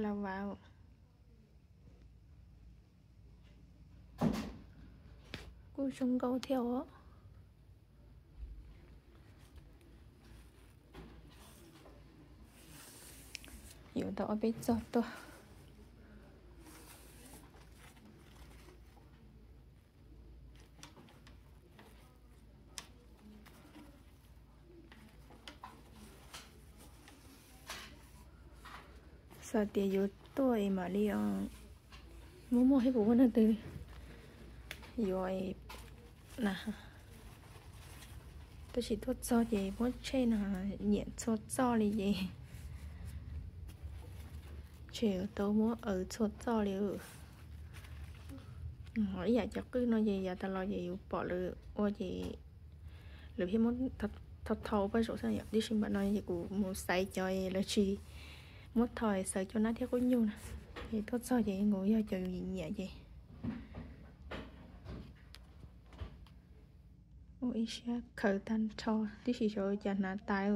Lava kuj zoo nkauj thiab os. Yuav tau ob peb txog tuaj. Xav tias yuav tuaj es mam li muaj muaj thiab kuv ua neeg twg yuav na. Tab sis tuaj txog ces muab tshej no nyiam txhua txoj li ces tshej tau muab aws txhua txoj li. Ib yam cov qwj no ces yav tas los ces yus pom lawv ua ces lawv pheej muab thau thau paj zaum xwb yom, tiam sis npam no ces kuv mus xaiv cov lawv tsis muab thau, xaiv cov nab thiab qub nyuj na. Ces tuaj txog ces kuv yog cov yus nyiam ces ua ib siab khaws tag nrho, tiam sis xyov cas hnav tas.